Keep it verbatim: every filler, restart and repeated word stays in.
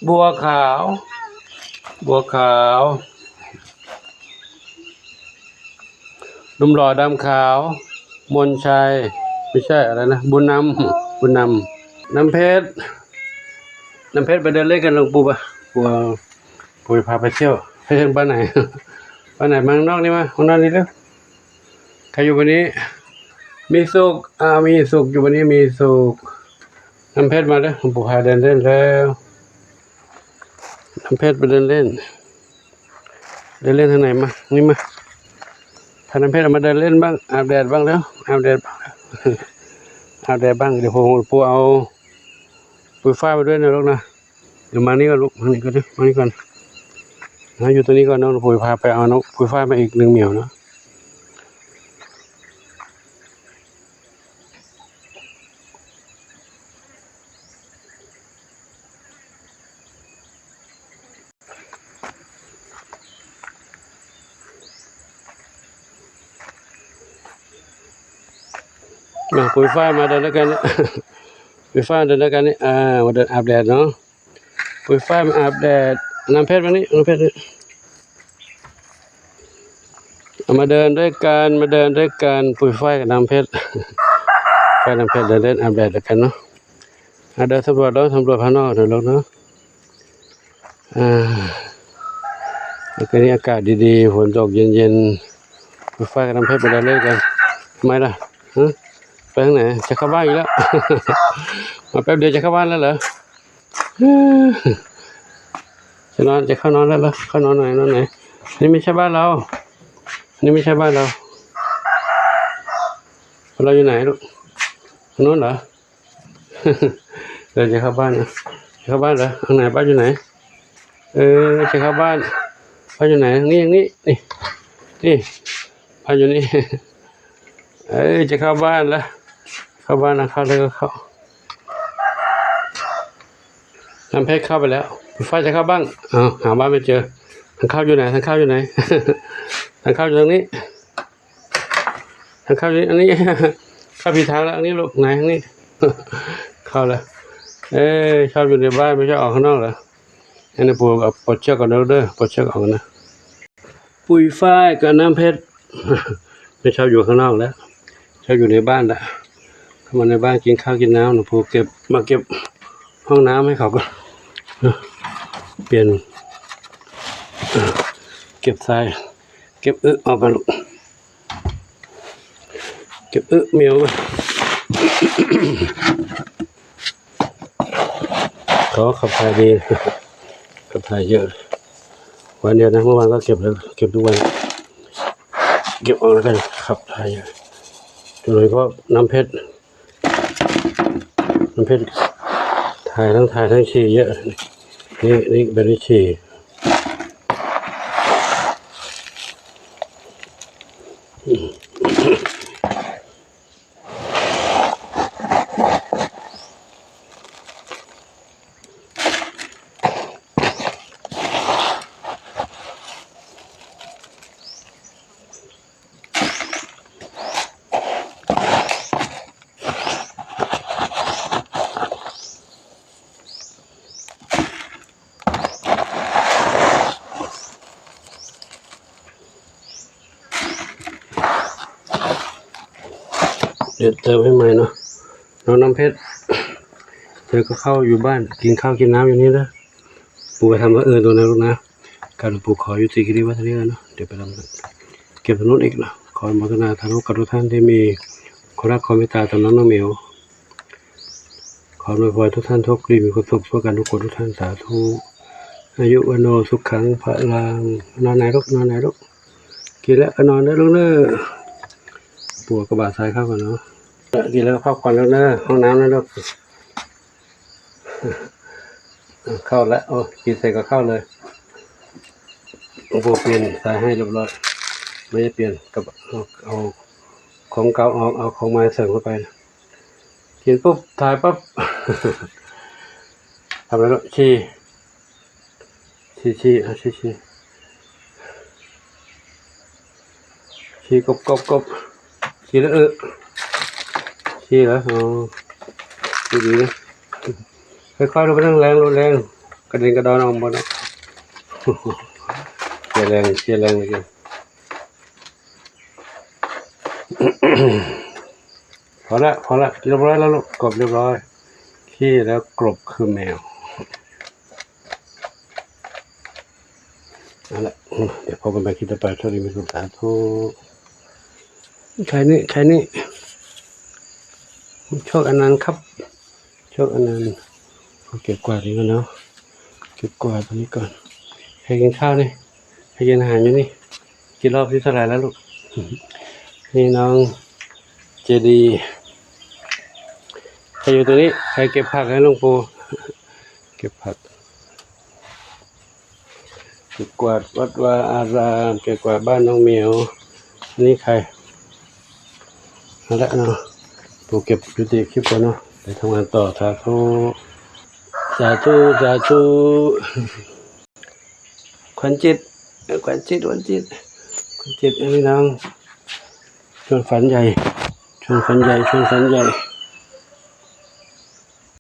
บัวขาว บัวขาว หนุ่มหล่อดำขาว มนชัย ไม่ใช่อะไรนะ บุญนำ บุญนำ น้ำเพชร น้ำเพชรไปเดินเล่นกันหลวงปู่ปะ ปู่ ปู่จะพาไปเที่ยว ไปเที่ยวบ้านไหน บ้านไหน มาข้างนอกนี่มา ข้างนอกนี่เร็ว ใครอยู่วันนี้ มีสุข อ่า มีสุข อยู่วันนี้มีสุข น้ำเพชรมาเด้อ หลวงปู่พาเดินเล่นแล้ว น้ำเพชรไปเดินเล่น เดินเล่นทางไหนมา นี่มา พาน้ำเพชรออกมาเดินเล่นบ้าง อาบแดดบ้างแล้ว อาบแดดบ้างแล้ว อาบแดดบ้าง เดี๋ยวผม ปู่เอา ปู่ฟ้าไปด้วยนะลูกนะ เดี๋ยวมานี่ก่อนลูก มานี่ก่อนนะ มานี่ก่อน นะ อยู่ตรงนี้ก่อนนะ ปู่พาไปเอาน้องปู่ฟ้ามาอีกหนึ่งเหมียวนะ มา ปู่ฟ้ามาเดินด้วยกันเนี่ย ปู่ฟ้าเดินด้วยกันเนี่ย อ่า มาเดินอาบแดดเนาะ ปู่ฟ้ามาอาบแดด น้ำเพชรมานี่ น้ำเพชรนี่ เอามาเดินด้วยกัน มาเดินด้วยกัน ปู่ฟ้ากับน้ำเพชร ฟ้าน้ำเพชรเดินเล่นอาบแดดด้วยกันเนาะ อ่ะ เดินสำรวจเนาะ สำรวจภายนอกเดี๋ยวลงเนาะ อ่า แล้วก็นี่อากาศดีๆ ฝนตกเย็นๆ ปู่ฟ้ากับน้ำเพชรไปเดินเล่นกัน ทำไมล่ะ ฮะ ไปทางไหน จะเข้าบ้านอีกแล้ว มาแป๊บเดียวจะเข้าบ้านแล้วเหรอ จะนอน จะเข้านอนแล้วเหรอ เข้านอนไหน นอนไหน นี่ไม่ใช่บ้านเรา นี่ไม่ใช่บ้านเรา เราอยู่ไหนลูก ทางนู้นเหรอ เราจะเข้าบ้านนะ จะเข้าบ้านเหรอ ทางไหน บ้านอยู่ไหน เออ จะเข้าบ้าน บ้านอยู่ไหน นี่ อย่างนี้ นี่ นี่ บ้านอยู่นี่ เอ้ย จะเข้าบ้านแล้ว เข้าบ้านนะ เข้าได้ก็เข้า น้ำเพชรเข้าไปแล้ว ฟ้าจะเข้าบ้าง อ้าว หาบ้านไม่เจอ ทางเข้าอยู่ไหน ทางเข้าอยู่ไหน ทางเข้าอยู่ตรงนี้ ทางเข้าอยู่อันนี้ เข้าผิดทางแล้ว อันนี้ลูก ไหน อันนี้ เข้าแล้ว เอ้ย ชอบอยู่ในบ้าน ไม่ชอบออกข้างนอกเหรอ อันนี้ปู่เอาปลดเชือกก่อนเด้อ ปลดเชือกออกนะ ปุยฝ้ายกับน้ำเพชร ไม่ชอบอยู่ข้างนอกแล้ว ชอบอยู่ในบ้านละ เข้ามาในบ้านกินข้าวกินน้ำ หลวงปู่เก็บ มาเก็บห้องน้ำให้เขาก่อน เปลี่ยน เก็บทราย เก็บอึออกกันลูก เก็บอึแมวก่อน เขาขับถ่ายดี ขับถ่ายเยอะ วันเดียวนะ เมื่อวานก็เก็บแล้ว เก็บทุกวัน เก็บออกแล้วกัน ขับถ่ายเยอะ โดยเฉพาะน้ำเพชร น้ำเพชร ถ่ายทั้งถ่ายทั้งฉี่เยอะ นี่ นี่เป็นฉี่ เดี๋ยวเติมให้ใหม่เนาะ น้องน้ำเพชร เธอก็เข้าอยู่บ้าน กินข้าวกินน้ำอยู่นี่นะ ปู่ไปทำมาเอิญตัวนั้นลูกนะ การหลวงปู่ขอยุติคลิปไว้เท่านี้แล้วเนาะ เดี๋ยวไปทำกัน เก็บถนนอีกเนาะ ขออนุโมทนาสาธุกับทุกท่านที่มีความรักความเมตตาต่อน้องน้องเหมียว ขออวยพรทุกท่านโชคดีมีความสุขทั่วกันทุกคนทุกท่าน สาธุ อายุวัณโณสุขังพลัง นอนไหนลูก นอนไหนลูก กินแล้วก็นอนนะลูกเนอะ ปู่กระบะทรายเข้าก่อนเนาะ กินแล้วก็พักผ่อนแล้วเนอะ ห้องน้ำนะลูก เข้าแล้ว โอ้ กินเสร็จก็เข้าเลย หลวงปู่เปลี่ยนทรายให้เรียบร้อย ไม่ได้เปลี่ยน กับ เอา เอาของเก่าออก เอาของใหม่ใส่เข้าไป กินปุ๊บ ถ่ายปั๊บ ทำอะไรลูก ฉี่ ฉี่ ฉี่ อ่ะ ฉี่ ฉี่ ฉี่ กบ กบ กบ ฉี่แล้ว เออ ฉี่แล้ว อ๋อ ดีๆนะ ค่อยๆ ลงไป แรงๆ ลงแรง กระเด็นกระดอนออกหมดแล้ว เสียแรง เสียแรงเลย พอละ พอละ เรียบร้อยแล้วลูก กบเรียบร้อย ขี้แล้วกบคือแมว เอาละ เดี๋ยวพบกันใหม่คลิปต่อไป โชคดีมีสุข สาธุ ใครนี่ ใครนี่ โชคอนันต์ครับ โชคอนันต์ เอาเก็บกวาดนี้ก่อนเนาะ เก็บกวาดตรงนี้ก่อน ใครกินข้าวนี่ ใครกินอาหารอยู่นี่ กี่รอบที่เท่าไหร่แล้วลูก นี่น้องเจดี ใครอยู่ตรงนี้ ใครเก็บผักให้หลวงปู่ เก็บผัก เก็บกวาดวัดวาอาราม เก็บกวาดบ้านน้องเหมียว อันนี้ใคร เอาละเนาะ ปู่เก็บยุติคลิปก่อนเนาะ ไปทำงานต่อ สาธุ สาธุ สาธุ ขวัญจิต ขวัญจิต ขวัญจิต ขวัญจิต อันนี้น้อง ชวนฝันใหญ่ ชวนฝันใหญ่ ชวนฝันใหญ่